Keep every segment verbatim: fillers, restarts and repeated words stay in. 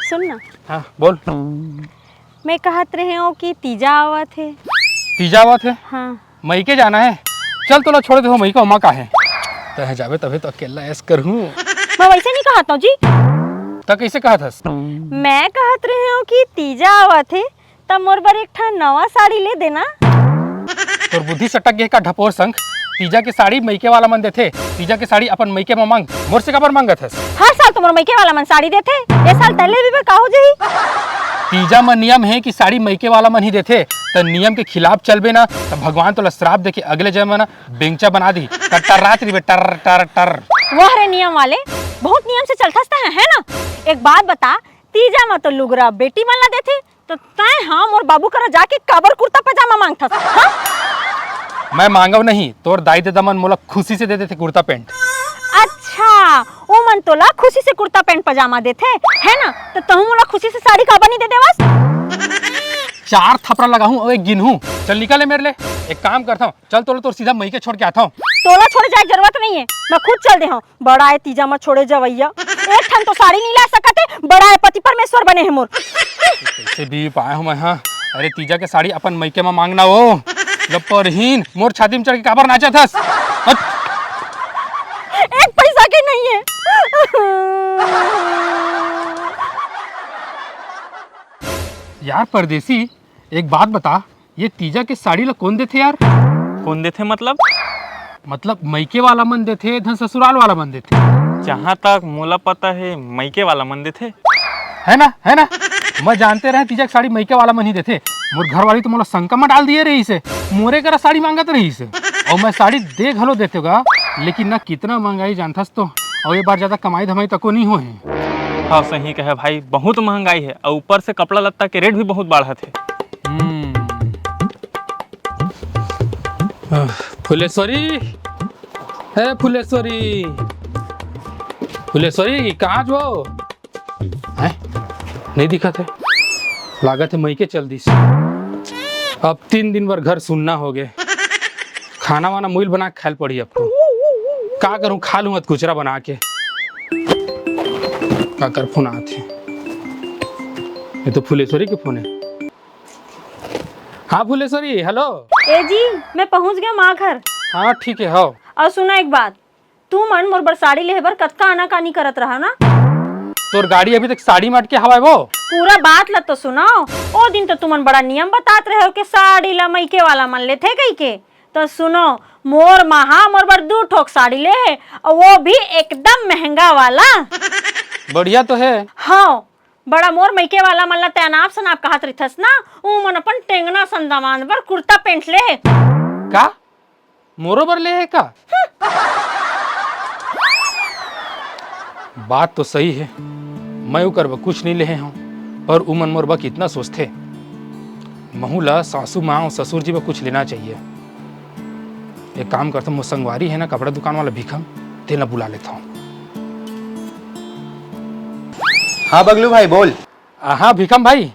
सुन ना। हाँ, बोल। मैं कहत रहे हूँ कि तीजा आवत हे। तीजा आवत हे? हाँ। मइके जाना हे? चल, तोला छोड़ देथों मइके, ओमा का हे? तैं जाबे तभे तो अकेल्ला ऐश करहूँ। मैं वइसे नइ कहत हँव जी। त कइसे कहत हस? मैं कहत रहे हँव कि तीजा आवत हे, त मोर बर एक ठन नवा साड़ी ले देना। तोर बुद्धि सटक गे का ढपोर संग? तीजा के साड़ी मइके वाला मन देथे, तीजा के साड़ी अपन मइके म मांग, मोर से काबर मांगत हस? हर साल तो मोर मइके वाला मन साड़ी देथे, ए साल तैं ले लेबे का हो जाही? तीजा म नियम हे कि साड़ी मइके वाला मन ही देथे, त नियम के खिलाफ चलबे ना, त भगवान तोला श्राप देके अगले जन्म म ना बेंगचा बना दी। टर्रात रहिबे, टर, टर, टर। वाह रे नियम वाले, बहुत नियम से चलथस तैं, है ना? एक बात बता, तीजा म तो लुगरा बेटी मन ला देथे, त तैं हा मोर बाबू करा जाके काबर कुर्ता पजामा मांगथस, हाँ? मैं मांगव नहीं, तोर दाई ददा मन मोला खुशी से दे देथे कुर्ता पैंट। अच्छा, ओ मन तोला खुशी से कुर्ता पैंट पजामा देथे, है ना? त तहूँ मोला खुशी से साड़ी काबर नइ दे देवस? चार थपरा लगाहूँ अउ एक गिनहूँ। चल निकल ए मेर ले। एक काम करथौं, चल तोला तोर सीधा मइके छोड़ के आथौं। तोला छोड़े जाए के जरूरत नइ हे, मैं खुद चल दे हौं। बड़ा ए तीजा म छोड़े जवइया, एक ठन तो साड़ी नइ ला सकत हे, बड़ा ए पति परमेश्वर बने हे मोर। कइसे बीवी पाए हौं मैं, हाँ? अरे तीजा के साड़ी अपन मइके म मांगना ओ। लपरहीन, मोर छाती म चढ़ के काबर नाचत हस? हट। एक पइसा के नइ हे। यार परदेसी, एक बात बता, ये तीजा के साड़ी ला कोन देथे यार? कोन देथे मतलब? मतलब मइके वाला मन देथे, धन ससुराल वाला मन देथे। जहाँ तक मोला पता हे, मइके वाला मन देथे। है ना, है ना? मैं जानते रहें तीजा के साड़ी मइके वाला मन ही देथे। मोर घरवाली तो मोला शंका म डाल दिए रहिस हे, मोरे करा साड़ी मांगत रहिस हे। अउ मैं साड़ी दे घलो देतेंव गा, लेकिन ना कितना महंगाई जानथस तो, अउ ए बार ज्यादा कमाई धमाई तको नइ होहे। हाँ, सही कहे भाई, बहुत महंगाई हे अउ ऊपर से कपड़ा लत्ता के रेट भी बहुत बाढ़त हे। हम्म। फुलेश्वरी, ए फुलेश्वरी, फुलेश्वरी, कहाँ हस वो? हैं? नइ दिखत हे, लागत हे मइके चल दिस। अब तीन दिन बर घर सुन्ना होगे। खाना वाना मुइल बना के खाए ल पड़ही अब तो। का करूँ, खा लूँ अधकुचरा बना के। काकर फोन आत हे? ये तो फुलेश्वरी के फोन हे। हाँ फुलेश्वरी, हेलो। ए जी, मैं पहुँच गेंव माँ घर। हाँ ठीक हे, हव। अउ सुना एक बात, तुमन मोर बर साड़ी लेहे बर कतका आनाकानी करत रहा ना। तोर गाड़ी अभी तक साड़ी म अटके हवय वो। पूरा बात ला तो सुनव। ओ दिन तो तुमन बड़ा नियम बतात रहेव के साड़ी ला मइके वाला मन लेथे कहिके। तो सुनव, मोर माँ हा मोर बर दू ठोक साड़ी ले हे, अउ वो भी एकदम महंगा वाला। बढ़िया तो हे। हाँ, बड़ा मोर मइके वाला मन ला तैं अनाप सनाप कहत रहिथस ना, उमन अपन टेंगना संदामान बर कुर्ता पैंट ले हे। का? मोरो बर ले हे का? बात तो सही हे, मैं उकर बर कुछ नइ लेहे हौं, पर उमन मोर बर कितना सोचथे। महूँ ला सासू माँ अउ ससुर जी बर कुछ लेना चाहिए। एक काम करथौं, मोर संगवारी हे ना कपड़ा दुकान वाला भीखम, तेन ला बुला लेथौं। हाँ बगलू भाई बोल। आ, हाँ भीखम भाई,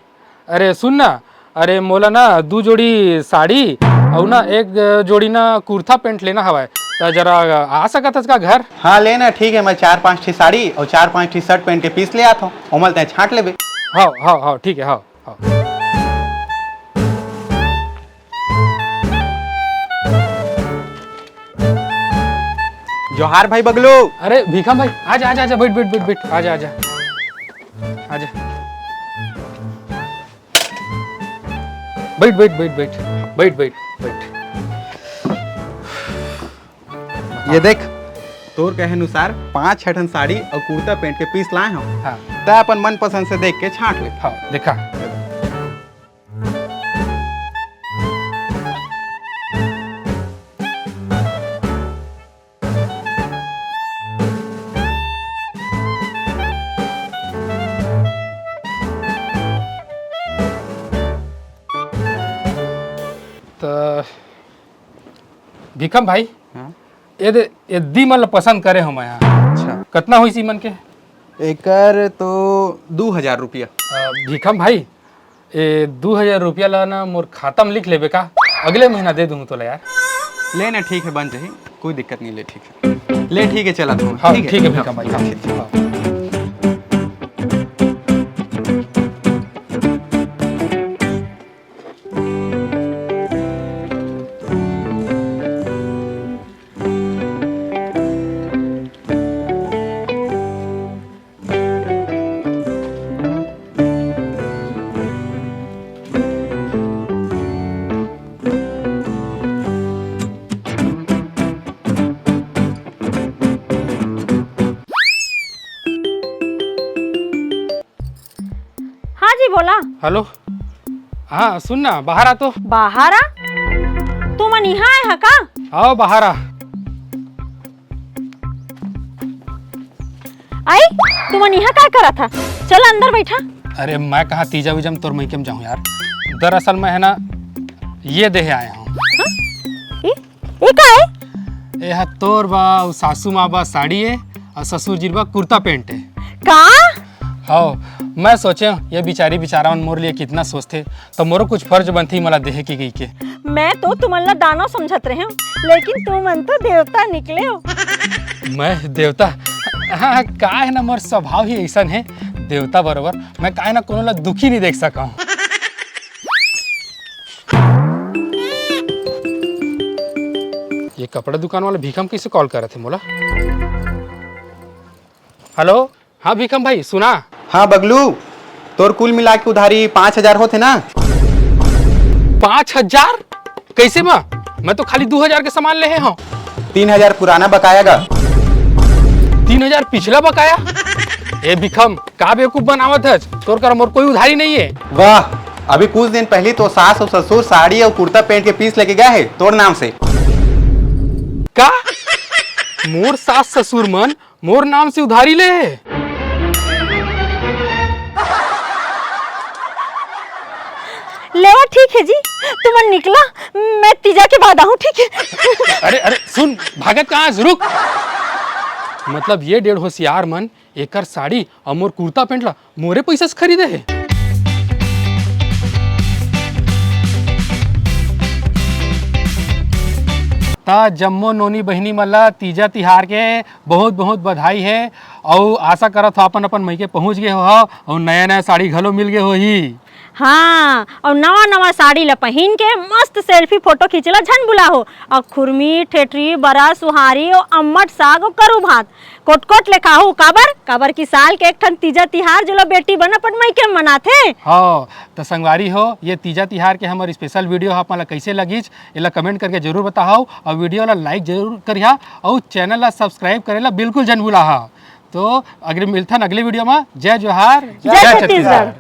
अरे सुन ना, अरे मोला ना दू जोड़ी साड़ी अउ ना एक जोड़ी ना कुर्ता पैंट लेना हवय, त जरा आ सकत हस का घर? हाँ ले ना, ठीक हे, मैं चार पांच ठी साड़ी अउ चार पांच ठी शर्ट पैंट के पीस ले आथौं, ओमन ल तैं छांट लेबे। हव हव हव, ठीक हे, हव हव। जोहार भाई बगलू। अरे भीखम भाई, आजा आजा आजा, बैठ बैठ बैठ बैठ, आजा आजा आजा, बैठ बैठ बैठ बैठ बैठ बैठ। ये देख, तोर कहे अनुसार पांच छह ठन साड़ी अउ कुर्ता पैंट के पीस लाए हौं। हाँ। तैं अपन मनपसंद से देख के छांट ले। हाँ, देखा। त भीखम भाई, हाँ? ये दे, ये दी मन ल पसंद करे हौं मैं हा। अच्छा। कतना होइस ई मन के? एकर तो दू हजार रुपया। अ, भीखम भाई, ए दू हजार रुपया ला ना मोर खाता म लिख लेबे का? अगले महीना दे दूँ तोला यार। ले ना, ठीक हे, बन जाही, कोई दिक्कत नइ हे, ठीक हे। ले ठीक हे, चलत हौं। हाँ, ठीक हे, ठीक हे भीखम भाई, हाँ, हाँ। ठीक हे। हाँ। चप्पला। हेलो, हाँ सुन ना, बाहर आ तो। बाहर आ? तुमन इहाँ आए हा का? आओ बाहर आ। आई, तुमन इहाँ का करत हा? चल अंदर बैठा। अरे मैं कहाँ तीजा वीजा में तोर मइके में जाहूँ यार, दरअसल मैं है ना ये देहे आया हूँ। हाँ? ई, ई का है? ए हा तोर बा, अउ सासू माँ बा साड़ी है, अउ ससुर जी बा कुर्ता पैंट है। का? हव, मैं सोचे ये बिचारी बिचारा मन मोर लिए कितना सोचथे, तो मोरो कुछ फर्ज बनथे मला देहे के कहिके। मैं तो तुमन ला दानव समझत रहे हूँ, लेकिन तुमन तो देवता निकले हो। मैं देवता? हाँ, का है ना, मोर स्वभाव ही ऐसन है देवता बरोबर। मैं का है ना कोनो ला दुखी नहीं देख सका हूँ। ये कपड़ा दुकान वाला भीखम कैसे कॉल करत है मोला? हेलो, हाँ भीखम भाई सुना। हाँ बगलू, तोर कुल मिला के उधारी पाँच हजार होथे ना? पाँच हजार? कैसे मा? मैं तो खाली दू हजार के सामान लेहे हूँ। तीन हजार पुराना बकाया गा। तीन हजार पिछला बकाया? ए भीखम, का बेवकूफ बनावत हस? तोर करा मोर कोई उधारी नहीं है। वाह, अभी कुछ दिन पहली तो सास अउ ससुर साड़ी अउ कुर्ता पैंट के पीस लेके गए है तोर नाम से। का? मोर सास ससुर मन मोर नाम से उधारी ले? लेवा ठीक है जी, तुमन निकला, मैं तीजा के बाद आहूँ, ठीक है? अरे अरे सुन, भागत कहाँ हस? रुक। मतलब ये डेढ़ होशियार मन एकर साड़ी अउ मोर कुर्ता पैंट ला मोरे पैसा से खरीदे हे। त जम्मो नोनी बहिनी मन ला तीजा तिहार के बहुत बहुत बधाई हे। अउ आशा करत हो अपन अपन मइके पहुँच गे हो अउ नया नया साड़ी घलो मिल गे होही। हाँ, अउ नवा नवा साड़ी ला पहिन के मस्त सेल्फी फोटो खींचे ला झन भुला हो। अउ खुरमी, ठेठरी, बरा, सुहारी अउ अम्मट साग अउ करू भात कोटकोट ले खाहू। काबर? काबर कि साल के एक ठन तीजा तिहार, जेला बेटी मन अपन मइके म मनाथे। हाँ, त संगवारी हो, ये तीजा तिहार के हमर स्पेशल वीडियो ह आप मन ला कइसे लगिस, एला कमेंट करके जरूर बताहव अउ वीडियो ला लाइक जरूर करिहा अउ चैनल ला सब्सक्राइब करे ला बिल्कुल झन भुलाहा। तो अगले मिलथन अगले वीडियो में। जय जोहार, जय जय छत्तीसगढ़। छत्तीसगढ़।